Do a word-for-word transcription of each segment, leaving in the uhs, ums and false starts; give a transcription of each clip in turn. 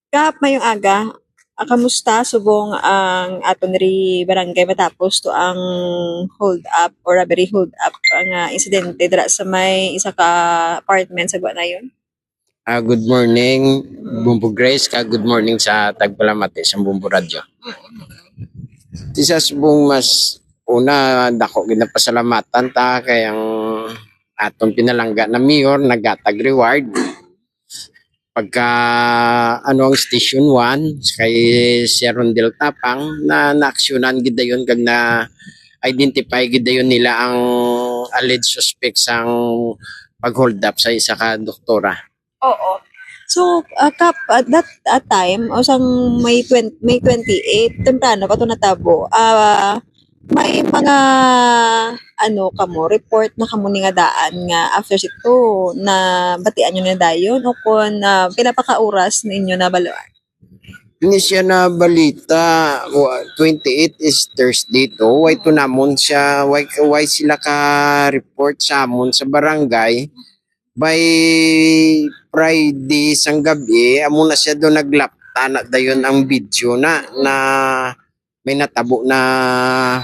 Kap, mayong aga. Ah, kamusta subong ang aton ri barangay matapos to ang hold up or robbery hold up nga insidente dira sa may isa ka apartment sa Guanayon? Ah, good morning, Bumbo Grace, kag good morning sa tagpalamati sa Bumbo Radyo. Ti sa subong mas una, dako ginapasalamatan ta kay ang aton pinalangga na mayor nagatag reward. Pagka ano ang Station one kay Sir Rondel Tapang na naaksyonan gid dayon kag na identify gid dayon nila ang alleged suspect sang pag-hold up sa isa ka doktora. Oo. So, ah, Kap, at that, ah, time, o sang May twenty, May twenty-eight, temprano pa to natabo. Ah, may mga, ano, kamo, report na kamo ni nga daan nga after sito, na batian nyo na dayon, o kung, ah, pila pa ka oras ninyo nabaluan? Ini siya na balita, wa- twenty-eight is Thursday to. Why to namon siya, why, why sila ka report sa amon sa barangay? By Friday sang gabi, amo na siya do naglapta na dayon ang video na, na may natabo na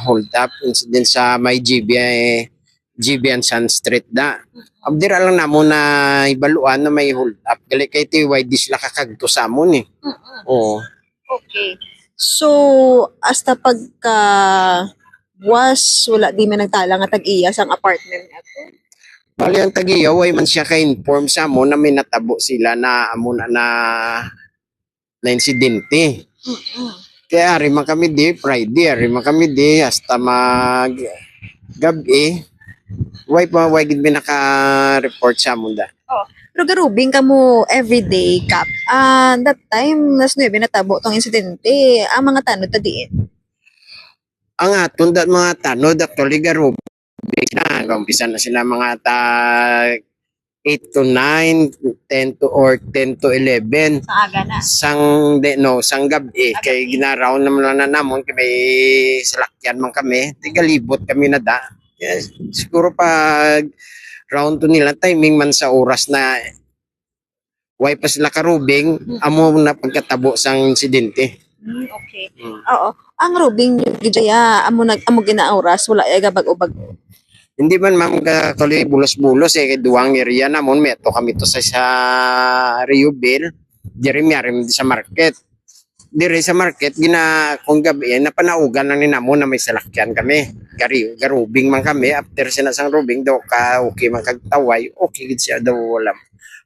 hold up incident sa may G B I, G B and Sun Street da. Abdira lang namo na ibaluan na may hold up. Gali kay T Y D sila kakagto sa amon eh. Oo. Okay. So, hasta pagka buwas, wala di man nagtala nga tag-iya sang apartment nga to? Bali ang tag-iya, way man siya ka-inform sa amon na may natabo sila na amo na na, na insidente. Kaya ari man kami di, Friday, ari man kami di, hasta mag gabi. Way pa, way gid may naka-report sa amon da. Pero garubing kamo everyday, Kap. Ah, that time, nas nuebe natabo tong insidente. Ang mga tanod ta diin? Ang aton dat mga tanod, actually, garubing na. Kaumpisa na sila mga ta eight to nine, ten to, or ten to eleven. Sa aga na. Sang, di, no, sang gabi. Kay gina-round naman lang na namon, kay may salakyan man kami. Tigalibot kami na da. Yes. Siguro pag round to nila, timing man sa oras na way pa sila karubing, amo na pagkatabo sang insidente. Mm, okay. Oo. Ang rubing nyo, Gijaya, amo nag amo ginaoras, wala ay gabag-o-bag-o. Hindi man, ma'am, ka tuloy bulos-bulos eh, kay duwang area namon, may ato kami to sa, sa Riobel, diri mi ari sa market. Diri sa market, gina kung gabi eh, napanaugan lang ni namo na may salakyan kami. Gari, garubing man kami, after sina sang rubing daw ka okay man kag taway, okay gid siya daw wala.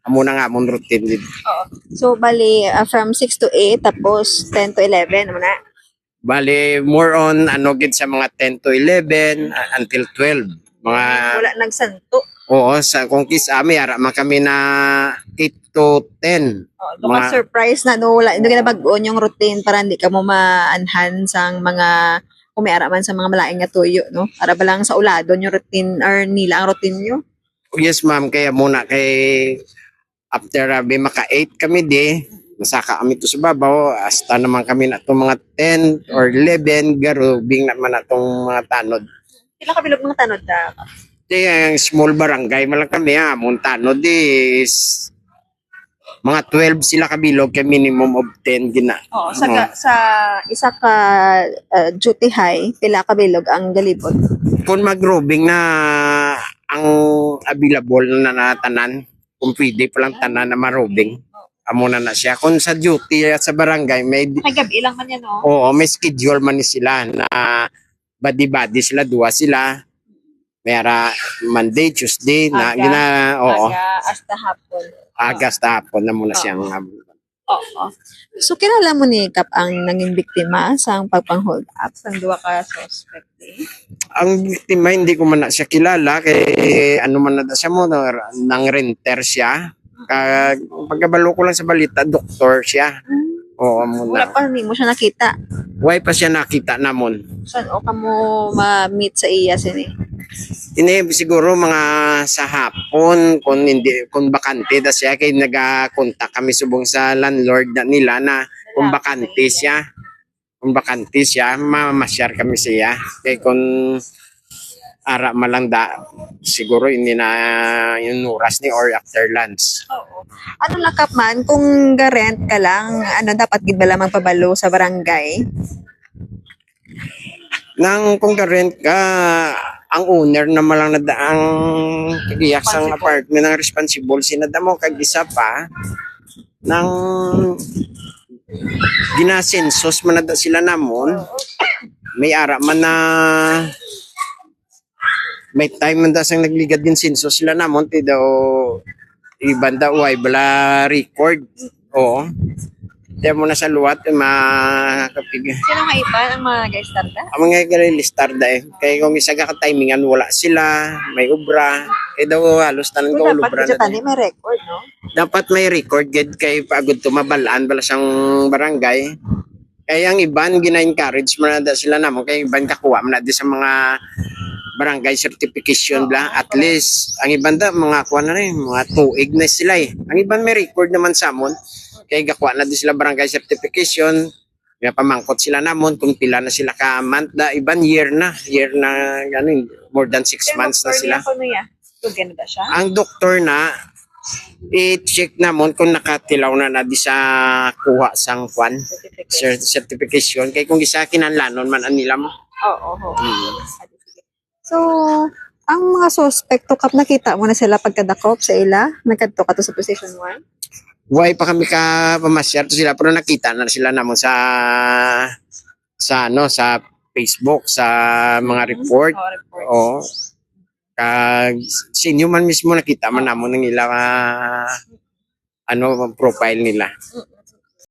Amo na nga amon routine gid. Oo. So bali, ah, from six to eight, tapos ten to eleven, amo na. Bali, more on ano gid sa mga ten to eleven, ah, until twelve. Mga Wala nagsanto. Oo, sa kung kis-a may ara man kami na eight to ten. Oh, mga surprise na, no, wala, hindi na bag-on yung routine para hindi ka mo maanhan sang mga, kung may ara man sa mga malain nga tuyo, no? Para ba lang sa uladon yung routine or nila ang routine nyo? Yes, ma'am. Kaya muna kay after abi maka eight kami di, masaka kami to sa babaw, hasta naman kami na itong mga ten or eleven, garubing naman na itong mga tanod. Pila ka bilog mga tanod na? Di, ang small barangay man lang kami, ha. Among tanod is mga twelve sila kabilog kay minimum of ten gina. Oo, sa, ga- sa isa ka uh, duty high, pila ka bilog ang galibot? Kung mag-robing na ang available na natanan, kung pwede pa lang tanan na marobing, amo na na siya. Kung sa duty sa barangay, may Kay gabi lang man yan, no? Oo, may schedule man ni sila na body-body sila, duwa sila. May ara Monday, Tuesday, na Aga. gina, oo, Aga hasta hapon. Aga hasta hapon na muna Oo. siyang Oo. So, kilala mo ni Kap ang nanging biktima sa pagpang-hold up sa duwa ka suspect? Eh? Ang biktima, hindi ko man na siya kilala kay ano man na siya mo, nang renter siya. Kag pagkabalo ko lang sa balita, doktor siya. Oo, amo Wala na. Pa nimo siya nakita. Way pa siya nakita namon. San o kamo ma-meet sa iya sini? Ini siguro mga sa hapon, kung hindi, kung bakante ta siya, kay nagakontak kami subong sa landlord na nila na kung bakante siya. Kung bakante siya, mamasyar kami siya. Kay kung ara man lang da, siguro hindi na yung oras ni or after lunch. Oo. Ano lang, Kap, man, kung ga-rent ka lang, ano, dapat gid ba lamang pabalo sa barangay? Nang kung ga-rent ka, ang owner naman lang na da-, ang kagiyak sang apartment ang responsible, sina damo. Kag isa pa, nang ginasensus man na da sila namon, may ara man na may time man da sang nagligad din sensus sila namon, ti daw iban daw way bala record. Oo. Kaya mo na sa luwat, makapig. Sino nga iba ang mga guys tarda? Ang mga galilistar da eh. Kaya kung isa ka timingan, wala sila, may obra. Kaya daw halos tanan ko Dapat obra dito na. Tani may record, no? Dapat may record gid kay pagod to mabalaan bala sang barangay. Kaya ang iban gina-encourage man na da sila namon, kay iban kakuha man na di sa mga barangay certification bla. At least ang iban da mga kuha na rin, mga tuig na sila eh. Ang iban may record naman sa amon. Kay gakuha na di sila barangay certification, nga pamangkot sila namon kung pila na sila ka month da, iban year na, year na, ano, more than six months na sila. Ano ya? Tugyan na siya? Ang doktor na i-check namon kung nakatilaw na na di sa kuha sang kwan, cer- certification. Kay kung isa kinahanglanon man ang nila mo. Oo, oo. Mm. So, ang mga suspect to, Kap, nakita mo na sila pagkadakop sa ila? Nagkadto ka to sa position one? Way pa kami ka pamasyar to sila, pero nakita na sila namon sa sa ano, sa Facebook, sa mga report. Oo, report. Oo. Kag sa inyo man mismo nakita man namon ang ila ano, profile nila.